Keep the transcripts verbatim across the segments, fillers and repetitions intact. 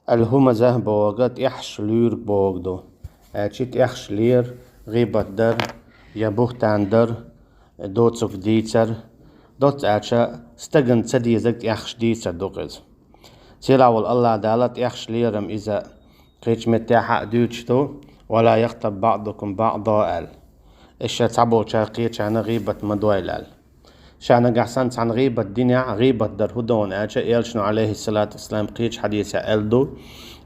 Ал-хумаза бохург тӀехьаш луьйриг бохург ду. Аьлча тӀехьаш лера, гӀийбат дар, я бухӀтан дар, доцург дийцар, доцца аьлча стагана ца дезарг тӀехьаш дийцар ду-кх иза. Сийлахь волу АллахӀ Дала тӀехьаш лерам иза кхечу меттехь а дуьйцуш ду: «Ва ла яхтаб баӀдукум баӀда», – аьлла. Аш ша цхьаболчара кхечарна гӀийбат ма дойла аьлла. Ша нагахь санна цхьанна гӀийбат динехь, гӀийбат дар хӀун ду аьлча, Элчано, Ӏалайхиссалату вассалам, кхечу хьадисехь аьлла ду: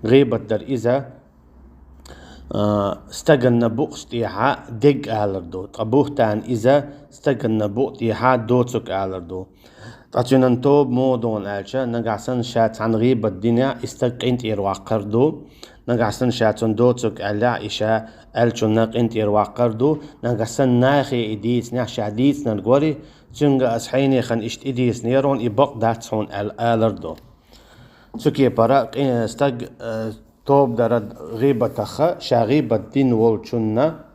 гӀийбат дар иза, а, стаганна букъа тӀехьа дерг алар ду, ткъа бухӀтан иза стаганна букъа тӀехьа доцург алар ду. Ткъа цуьнан тоба муха ду аьлча, нагахь санна ша цхьанна гӀийбат динехь, и стаг къинтӀера ваккхар ду. Нагахь санна ша цунна доцург аьллехь, и ша аьллачунна къинтӀера ваккхар ду. Нагахь санна нахе и дийцинехь, ша дийцинарг вари, цуьнга аса хьенехана иштта и дийцинера хьуна, и бакъ дац хьуна аьлла алар ду. Цу кепара къи-, стаг, э, тоба дара гӀийбатах, ша гӀийбат дина волчунна,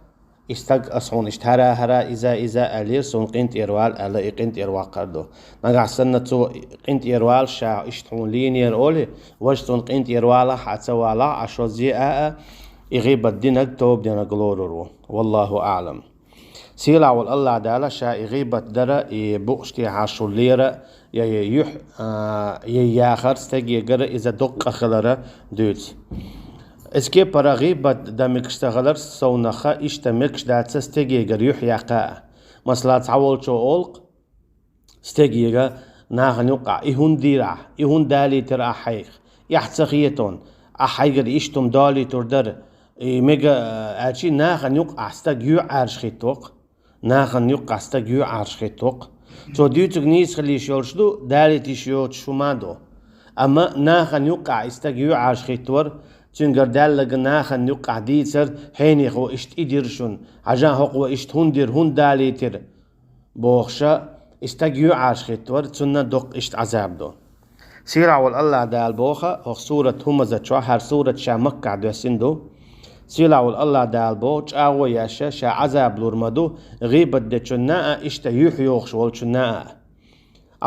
и стаг аса хьуна иштта хӀара-хӀара, иза-иза аьллера, суна къинтӀера вала аьлла, и къинтӀера ваккхар ду. Нагахь санна цо къинтӀера вала, ша иштта хьуна лийнера олий, важа цунна къинтӀера валахь а, ца валахь а, шозза а, а, и гӀийбат динарг тоба динарг лорур ву. Валлаху аӀлам. Сийлахь волу АллахӀ Дала ша и гӀийбат дара, и букъаш тӀехьа шу лера, я, я юьхь, а, я яхар стегегара иза доккха хилара дуьйцу. Эцу кепара гӀийбат дан мегаш ца хилар совнаха, иштта мегаш дац стегегара юьхь яккха а. Масала, цхьаволчо олу-кх стегега нахана юккъахь: «И хӀунда дийра ахь? И хӀунда далийтира ахь хьайга? Эхь ца хета хьуна, ахь хьайгара иштта хӀума далийтур дара». И мега, а, аьлча, нахана юккъахь стаг юьхьӀаьржа хӀиттаво-кх. Нахана юккъахь стаг юьхьӀаьржа хӀиттаво-кх. Цо дуьйцург нийса хила йиш йолуш ду, далийта йиш йоцуш хӀума ду. Амма нахана юккъахь и стаг юьхьӀаьржа хӀиттавар, цуьнгара даьлларг нахана юккъахь дийцар, хьенехо иштта и дира шуна, хьажа, хӀокхо иштта хӀунда дира, хӀунда далийтира бохуша, и стаг юьхьӀаьржа хӀиттавар, цунна доккха иштта Ӏазаб ду. Сийлахь волу АллахӀ Дала боху хӀокху сурат ХӀумаза чохь, хӀара сурат ша Маккахь доьссина ду. Сийлахь волу АллахӀ Дала боху, чӀагӀо еш ша Ӏазаб лур ма ду гӀийбат дечунна а, иштта юьхь йохуш волчунна а.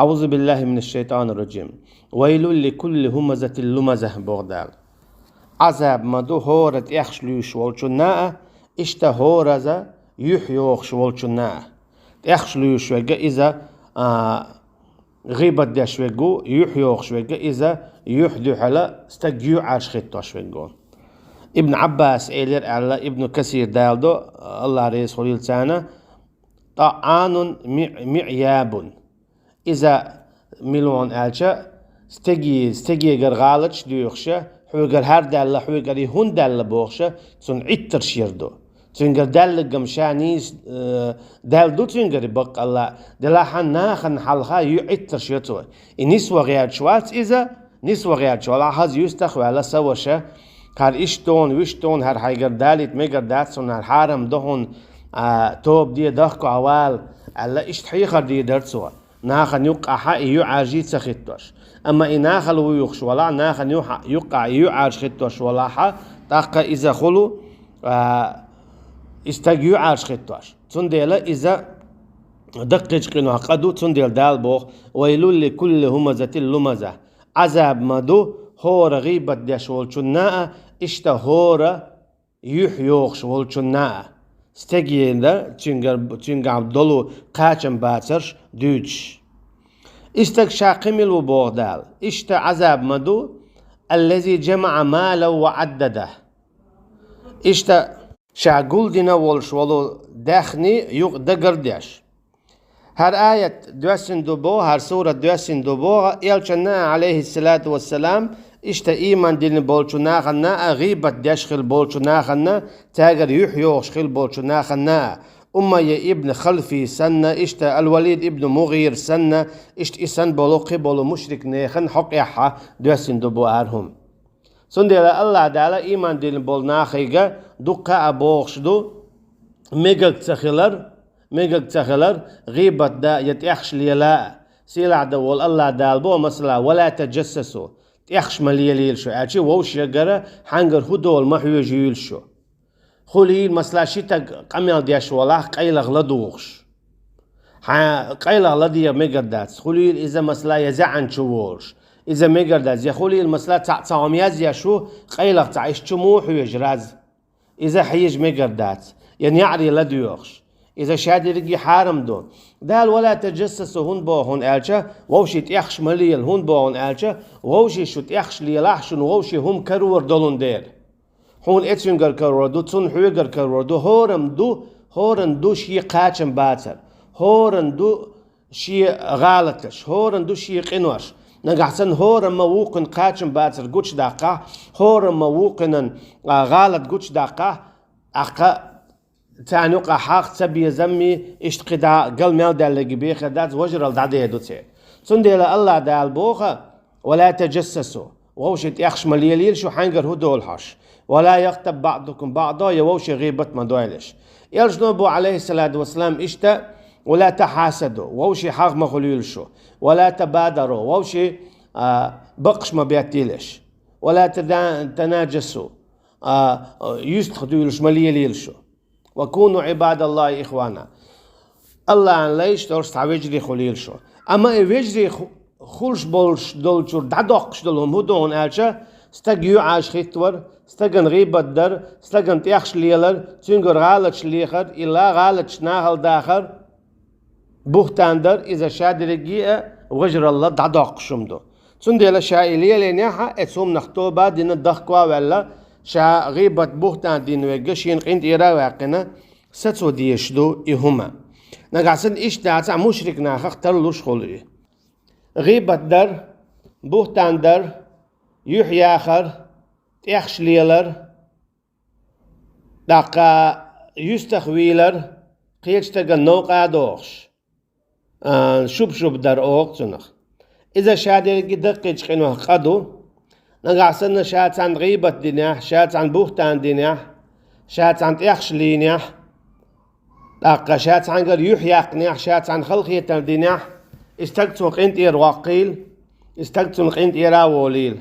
АӀузу биллахӀи минаш-шайтӀанир-ражим. Вайлул ликулли хӀумазатил лумаза, боху Дала. Ӏазаб ма ду хӀора тӀехьаш луьйш волчунна а, иштта хӀораза юьхь йохуш волчунна а. ТӀехьаш луьйш верг иза, а, гӀийбат деш верг ву, юьхь йохуш верг иза, юьхь дуьхьала стаг юьхьӀаьржа хӀиттош верг ву. Ибн Ӏаббас элира аьлла, Ибн Касир, Дала до, АллахӀ реза хуьлийла царна: «ТӀаӀанун ми-, миӀябун». Иза мила ву аьлча, стеги-, стегегара гӀалаташ доьхуша, хьоьгара хӀара даьлла, хьоьгара и хӀунда даьлла бохуша, цунна Ӏиттарш йир ду. Цуьнгара даьлларгам ша нийса, э, даьлла ду цуьнгара, баккъалла, делахь а нахана хьалха ю-, Ӏиттарш йо цо. И нисван гӀерташ вац иза, нисван гӀерташ валахь, хаза юьстах а ваьлла, сан ваша, хӀара иштта ду хьуна, вуьшта ду хьуна, хӀара хьайгара далийта мегар дац хьуна, хӀара хьарам ду хьуна, а, тоба де, дохко вала, аьлла, иштта хьехар дийр дара цо. Нахана юккъахьа и юьхьӀаьржа ца хӀиттош. Амма и нахала вуьйхуш валахь, нахана юхьа-, юккъахь и юьхьӀаьржа хӀиттош валахьа, тӀаккха иза хуьлу, а, и стаг юьхьӀаьржа хӀиттош. Цундела иза даккхийчу къинойх къа ду, цундела Дала боху: «Вайлул ликулли хӀумазатил лумаза». Ӏазаб ма ду хӀора гӀийбат деш волчунна а, иштта хӀора юьхь йохуш волчунна а, стегенна цуьнгар-, цуьнгахь долу кхачам бацарш дуьйцуш. И стаг ша кхин мила ву, боху Дала, иштта Ӏазаб ма ду, «аллази жамаӀа малан ва Ӏаддада». Иштта ша гулдина волуш волу даьхни юкъа дагар деш. ХӀара аят доьссина ду боху, хӀара сурат доьссина ду боху, Элчанна а, Ӏалайхиссалату вассалам, иштта ийман дина болчу нахана а, гӀийбат деш хила болчу нахана, цаьргара юьхь йохуш хила болчу нахана а, Умайя ибн Халфи санна, иштта Ал-Валид ибн МугӀира санна, иштта и санна болу, кхин болу мушрик нехан хьокъехьа доьссина ду боху хӀара хӀума. Цундела АллахӀ Дала ийман дина болу нахе дуккха а бохуш ду, мегаг ца хилар, мегаг ца хилар, гӀийбат дан я тӀехьаш лела а. Сийлахь волу АллахӀ Дала боху, масала: «Ва ла таджассасу», тӀехьаш ма лелийла шу, аьлча вовшашкара хьаьнгара хӀун долу ма хьоьжуьйла шу. Хуьлийла, масала, ши стаг къамел деш валахь, къайлаха ладугӀуш. Хьан къайлаха ладегӀа мегар дац. Хуьлийла иза, масала, я заьӀан чу волуш, Иза мегар дац. Я хуьлийла масала цхьаъ цхьа хӀума язъеш ву, къайлаха цхьа иштта чу муха хьоьжу раз? Иза хьежа мегар дац. Я неӀаре ладоьгӀуш. Иза шадерриге хьарам ду. Дала «ولا تجسسوا» хӀунда боху хьуна аьлча, вовшийн тӀехаш ма лела хӀунда боху хьуна аьлча, вовшийн шу тӀехаш лелахь, шуна вовшийн хӀума карор долун дела. Хьуна э цуьнгара карор ду, цунна хьоьгара карор ду, хӀоранна ду, хӀоранна ду шен кхачам бацар. ХӀоранна ду шен гӀалаташ, хӀоранна ду шен къинош. Нагахь санна хӀораммо вукхунна кхачам бацар гучадаккхахь, хӀораммо вукхунна, а, гӀалат гучадаккхахь, тӀаккха царна юкъахь хьагӀ ца безаммий, иштта кхидӀа гал мел даьлларг бен хир дац, важаралла дӀадер ду церан. Цундела АллахӀ Дала боху: «ولا تجسسوا». Вовшийн тӀехаш ма лелийла шу, хьаьнгара хӀун долу хьожуш. «ولا يغتب بعضكم بعضا», я вовшийн гӀийбат ма дойлаш. Элчано боху, Ӏалайхиссалату вассалам, иштта: «ولا تحاسدوا», вовшийн хьагӀ ма хуьлийла шу. «ولا تباغضوا», вовшийн, а, бакъаш ма беттийлаш. «ولا تدا-، تناجشوا», а, юьстах дуьйлуш ма лелийла шу. «وكونوا عباد الله إخوانا». АллахӀан лайш долуш цхьа вежарий хуьлийла шу. Амма и вежарий ху-, хуьлуш болуш долчуьра дӀадоккхуш долу хӀума хӀун ду хьуна аьлча, стаг юьхьӀаьржа хӀиттавар, стагана гӀийбат дар, стагана тӀехаш лелар, цуьнгара гӀалаташ лехар, илла гӀалаташ нахала дахар, бухӀтан дар, иза шадерриге а важаралла дӀадоккхуш хӀума ду. Цундела ша и лелийнехь а, оцу хӀуманах тоба а дина, дохко а ваьлла, ша гӀийбат, бухӀтан дина верг шена къинтӀера а ваьккхина, сацо дезаш ду и хӀума. Нагахь санна иштта дацахь, мушрик нахах тарлуш хуьлу и. ГӀийбат дар, бухӀтан дар, юьхь яхар, тӀехаш лелар, тӀаккха юьстах вийлар, кхечу стагана новкъа а дохуш, а, шуба-шуба дар оха цунах. Иза шадерриге даккхийчу къинойх къа ду. Нагахь санна ша цхьанна гӀийбат динехь, ша цхьанна бухӀтан динехь, ша цхьанна тӀехаш лийнехь, тӀаккха ша цхьаьнгара юьхь яьккхинехь, ша цхьанна халахетар динехь, и стаг цунна къинтӀера воккхийла, и стаг цунна къинтӀера а волийла.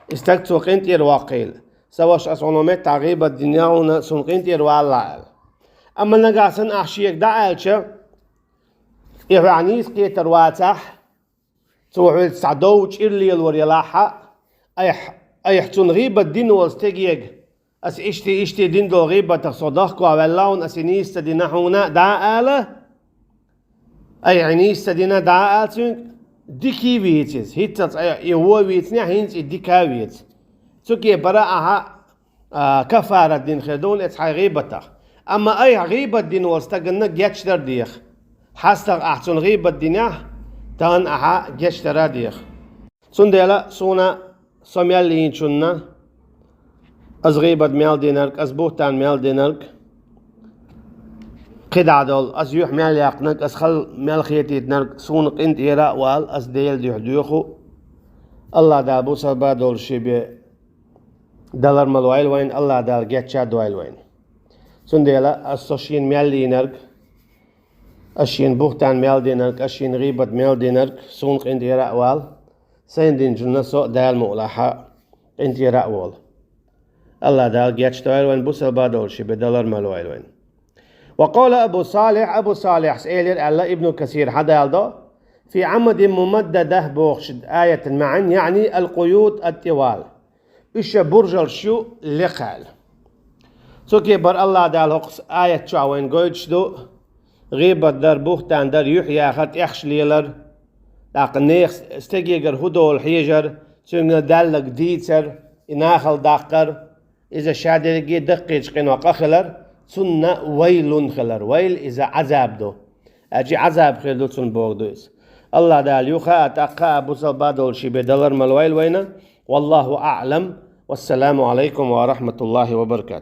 И стаг цунна къинтӀера воккхийла. Сан ваша, ас хьуна меттахь гӀийбат динехь хьуна, суна къинтӀера валалахь аьлла. Амма нагахь санна ахь шега дӀааьлча, и хьоьх нийса кхетар вацахь, цо хьоьца цхьа дов, чӀир лелор елахь а, айхь, айхь цунна гӀийбат дина волу стегега, ас иштта, иштта дина долу гӀийбатах со дохко а ваьлла хьуна, ас и нийса ца дина хьуна, дӀа а ала, айхьа нийса ца дина, дӀа а ала цуьнга, дика а вийца иза. ХӀинццалц айхьа и вон вийцинехь, хӀинца и дика а веца. Цу кепара ахьа, а, каффарат дина хир ду хьуна оцу хьайн гӀийбатах. Амма айхьа гӀийбат дина волу стаганна гечдар деха. ХьастагӀа ахьа цунна гӀийбат динехь, тахана ахьа гечдар а деха. Цундела суна со мел лийначунна, ас гӀийбат мел динарг, ас бухӀтан мел динарг, кхидӀа долу, ас юьхь мел яьккхинарг, ас хала мел хетийтинарг суна къинтӀера а вала, ас Делан дуьхьа доьху. АллахӀ Дала бусалба долуш шен бен далар ма лойла вайна, АллахӀ Дала гечда а дойла вайна. Цундела ас со шена мел лийнарг, ас шена бухӀтан мел динарг, ас шена гӀийбат мел динарг суна къинтӀера а вала, сайна динчунна со а Дала мукъалахь къинтӀера а волу. АллахӀ Дала гечдойла вайн, бусалба долуш шен бен далар ма лойла вайн. وقال أبو صالح, Абу Салихьас элира аьлла Ибну Касира хьадалдо: «في عمد ممددة» бохучу аятан маьӀна, яъни القيود الطوال. Уьш шайн буржалш ю лекха аьлла. Цу кепара АллахӀ Дала хӀокху аят чохь вайна гойтуш ду, гӀийбат дар, бухӀтан дар, юьхь яхар, тӀехаш лелар, тӀаккха нехан стегегара хӀун долу хьежар, цуьнга даьлларг дийцар, и нахала даккхар, иза шадерриге даккхийчу къинойх къа хилар, цунна вайлун хилар. Вайл иза Ӏазаб ду. Аьлча Ӏазаб хир ду цунна бохург ду иза. АллахӀ Дала юха а, тӀаккха а бусалба долуш шен бен далар ма лойла вайна. والله أعلم. والسلام عليكم ورحمة الله وبركاته.